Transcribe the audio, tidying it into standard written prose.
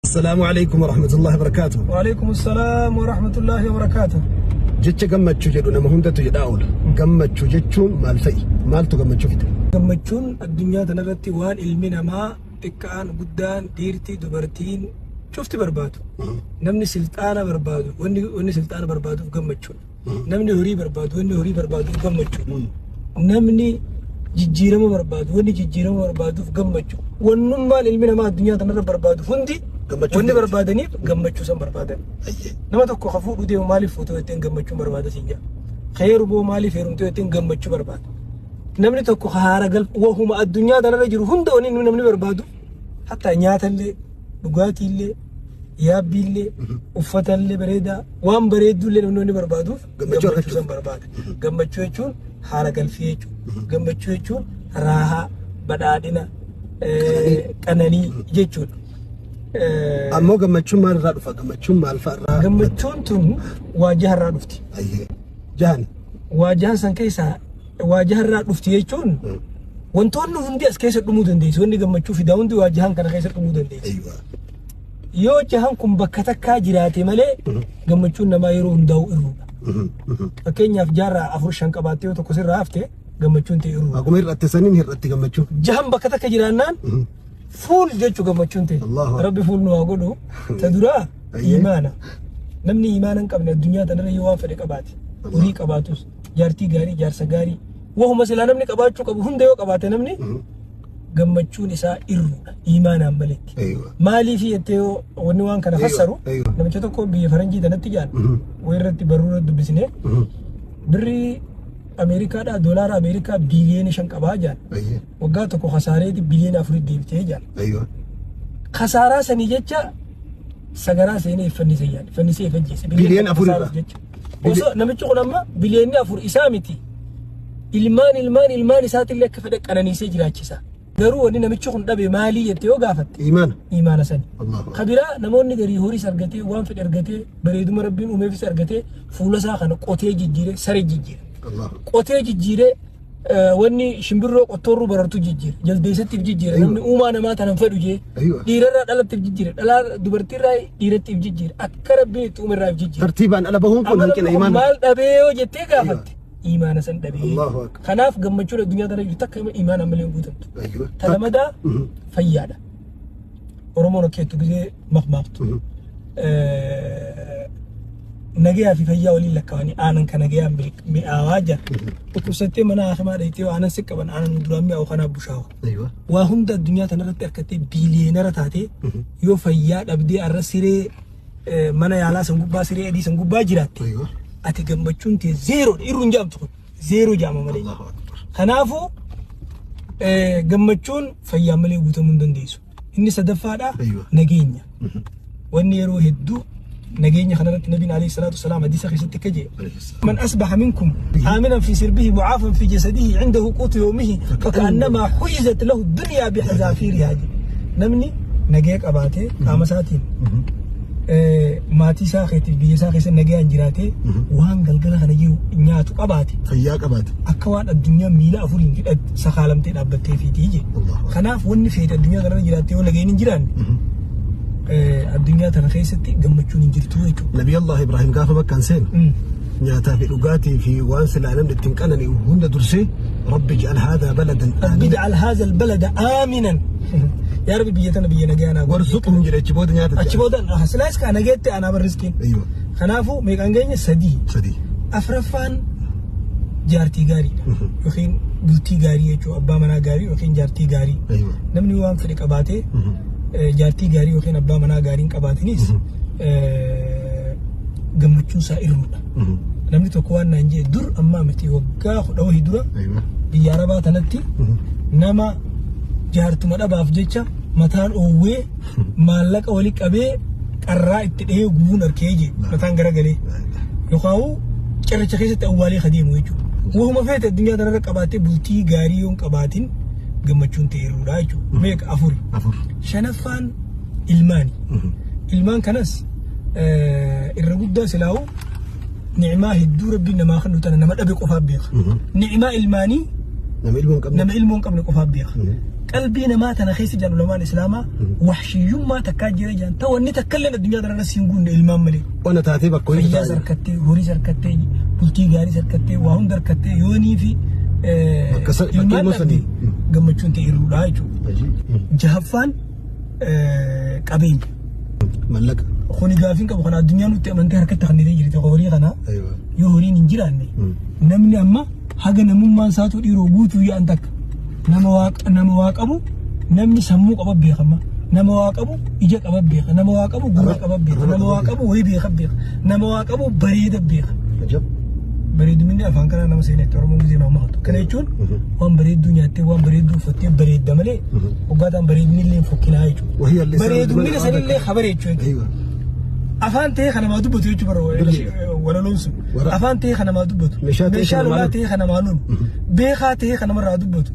Assalaamu alaikum warahmatullahi wabarakaatuh. Waalaikum salaam wa rahmatullahi wa barakaatuh. Jecha gammachuu jedhu nama hundatu jedhaa oola. Gammachuu jechuun maal fa'i? Maaltu gammachuu fida? Gammachuun addunyaa tanarratti waan ilmi namaa xiqqaan guddaan dhiirti dubartiin cufti barbaadu. Namni silxaana barbaadu wanni silxaana barbaaduuf gammachuudha. Namni horii barbaadu wanni horii barbaaduuf gammachuudha. Namni jijjiirama barbaadu wanni jijjiirama barbaaduuf gammachuu. Wannummaan ilmi namaa addunyaa tanarra barbaadu hundi Gammachuu wanni fida. barbaadaniif gammachuu san barbaadan. Nama tokko ka fuudhuu deemu maaliif fuutoo jetteen gammachuu barbaada siin jedha. Ka heerumoo maaliif heerumtee jetteen gammachuu barbaada. Namni tokko ka haara gal wahuma addunyaa tanarra jiru hunda wanni inni namni barbaadu hatta nyaatallee dhugaatiillee yaabbiillee uffatallee bareedaa waan bareedduullee namni wanni barbaaduuf Gammachuu gammachuu argachuuf. san barbaada. Gammachuu jechuun haara galfii jechuudha. Gammachuu jechuun raahaa, badhaadhina, qananii jechuudha. Ammoo gammachuun maal irraa dhufa? Gammachuun maal fa'a irraa? Gammachuun tun waajaha irraa dhufti. Ayyee. Jahan. Waajahan san keessaa waajaha irraa dhufti jechuun wantoonni hundi as keessa dhumuu dandeessu. Wanni gammachuu fidaa hundi waajahan kana keessa dhumuu dandeessu. Ayyuwa. Yoo jahan kun bakka takkaa jiraate malee gammachuun namaa yeroo hundaa'u irruudha. Fakkeenyaaf jaarraa 4 5 qabaattee yoo tokko sirraa hafte gammachuun ta'e irruudha. Akkuma hir'atte saniin hir'atti gammachuun. Jahan bakka takka jiraannaan fuul jechuu gammachuun ta'e. Allahu Akbar. Rabbi fuul nu haa godhu. Ta duraa Ayyee. imaana. Namni imaana hin qabne addunyaa tanarra yoo waan fedhe qabaate. Horii qabaatus, jaartii gaarii, jaarsa gaarii. Wahuma silaa namni qabaachuu qabu hunda yoo qabaate namni gammachuun isaa irruudha. Imaanaan maletti. Ayyuwa. Maaliif jettee yoo wanni waan kana Ayyuwa, fassaru ayyuwa. namicha tokko biyya faranjii tanatti jaan wayirratti barruu irratti dubbisne birrii Ameerikaadhaa doolaara Ameerikaa biiliyoona 5 qabaa jaan. Ayyee. Waggaa tokko kasaareeti biliyoona 4 deebitee jaan. Ayyuwa. Kasaaraa sanii jecha sagaraa seenee iffannise jaan. Iffannisee ifajjeese. Biliyoona 4 irraa? Jecha. Osoo namichi kun amma biliyoonni 4 isaa miti. Ilmaan ilmaan ilmaan isaatillee akka fedhe qananiisee jiraachisa. Garuu wanni namichi kun dhabe maalii jettee yoo gaafatte? Imaana. Imaana sani. Allahu Akbar. Ka biraa namoonni garii horiis argatee waan fedhe argatee bareeduma rabbiin uumeefis argatee fuula isaa kana qotee jijjiiree saree jijjiire. Allahu Akbar. Qotee jijjiiree wanni shimbirroo qottoorruu barartu jijjiire. Jaldeessattiif jijjiire. Aywa. Namni uumaa namaa tanan fedhu jee. Aywa. Dhiirarraa dhalattiif jijjiire. Dhalaa dubartiirraa dhiirattiif jijjiire. Akka rabbiin itti uumerraaf jijjiire. Tartiibaan ala bahuun kun Amma hanqina namni kun imaana. maal dhabee yoo jettee gaafatte imaana san dhabee. Allahu Akbar. Kanaaf gammachuun addunyaa tana jirtu takka imaana malee hin guutamtu. Ayyuwa. Ta lamadaa fayyaadha. Oromoon akka jettu gisee makmaaktu. Nagayaa fi fayyaa waliin lakkaa'anii aanan kan nagayaan mi'aawaa jira. Dhukkubsattee mana hakimaa dhayitee yoo aanan si qaban aanan duraan mi'aawu kanaaf bushaawa. Ayyuwa. Waa hunda addunyaa tanarratti harkattee biiliyeenara taatee yoo fayyaa dhabdee arra siree mana yaalaa san gubbaa siree adii san gubbaa jiraatte. Ayyuwa. Ati gammachuun tee zeeroodha. Irru hin jaamtu kun. Zeeroo jaama malee. Allahu Akbar. Kanaafuu gammachuun fayyaa malee guutamuu hin dandeessu. Inni sadaffaadha Ayyuwa. nageenya. Wanni yeroo hedduu nageenya kanarratti nabiin alayhi salaatu wasalaam hadiisa keessatti akka jedhe من أصبح منكم آمنا في سربه معافا في جسده عنده قوت يومه فكأنما حجزت له الدنيا بحذافيرها. نمني نجيك أباتي قام ساتين maatii isaa keetiif biyya isaa keessa nagayaan jiraatee waan galgala kana jiru nyaatu qabaate. Fayyaa qabaate. Akka waan addunyaa miila afuriin sakaalamtee dhaabbattee fiitii je. Allahu Akbar. Kanaaf wanni feete addunyaa kanarra jiraattee yoo nagayeen hin jiraanne addunyaa tana keessatti gammachuun hin jirtu jechuudha. Nabi Allah Ibrahim gaafa bakkaan seenu nyaataa fi dhugaatii fi waan silaa namni ittiin qanani'u hunda dursee Rabbi ij'al haadhaa baladan Rabbi aamina. ij'al haadha albalada aaminan. Yaa Rabbi biyya tana biyya nagayaa naa godhi. Warzuqhum jedhe achi booda nyaata Achi booda silaas kaa nagayetti anaa barriskiin. Ayyuwa. Kanaafuu meeqaan geenye 3. 3. Afraffaan jaartii gaariidha. Yookiin bultii gaarii jechuudha. Abbaa manaa gaarii yookiin jaartii gaarii. Ayyuwa. Namni waan fedhe qabaatee jaartii gaarii yookiin abbaa manaa gaarii hin qabaatinis gammachuun isaa irruudha. Namni tokko waan naan jedhe dur ammaa miti waggaa 10 wahii dura Ayyuwa. biyya Arabaa tanatti nama jaartuma dhabaaf jecha mataan oowwee maallaqa wali qabee qarraa itti dhahee gubuun arkee jee mataan garagalee yookaan cirracha keessatti awwaalee kadeemu jechuudha. Wahuma feete addunyaa tanarra qabaattee bultii gaarii yoo hin qabaatin gammachuun ta'e irruudha jechuudha. Meeqa 4. 4. Shanaffaan ilmaani. Ilmaan kanas irra guddaa silaa'u ni'imaa hedduu rabbiin namaa kennu tana nama dhabe qofaaf beeka. Ni'imaa ilmaanii Nama ilmoo hin qabne. Nama ilmoo hin qabne qofaaf beeka. Qalbii namaa tana keessa jiran ulamaan Islaamaa wahshiyyummaa takkaa jira jiran ta'u wanni takka illee addunyaa tanarra siin guunne ilmaan malee. Ona taatee bakka hojii Fayyaas harkattee, horiis harkattee, bultii gaariis harkattee, waa hunda harkattee yoonii fi Bakka bakka ilmaan ilmoo sanii. dhabde gammachuun ta'e irruudha jechuudha. Jahaffaan qabeenya. Mallaqa. Kuni gaafiin qabu kana addunyaan nutti amantee harkatti kannitee jirti horii kana yoo horiin hin jiraanne namni amma haga namummaan isaatu dhiiroo guutuu yaa'an takka nama waa nama waa qabu namni sammuu qaba beekama nama waa qabu ija qaba beeka nama waa qabu gurra qaba beeka nama waa qabu wayii beeka beeka nama waa qabu bareeda beeka. Ajab. Bareeduminni afaan kanaa nama seenetti Oromoo gisee maammaatu. Kana jechuun waan bareedduu nyaattee waan bareedduu uffattee bareedda malee hoggaataan bareedinni illee fokkinaa jechuudha. Wahii allee Bareedumina sanillee habaree jechuudha. Afaan ta'ee kan namaa dubbatu jechuudha walaloon sun. Afaan ta'ee kan namaa dubbatu. Meeshaa ta'ee Meeshaa kan namaa lolaa lolu. ta'ee kan namaa lolu. Beekaa ta'ee kan namarraa dubbatu.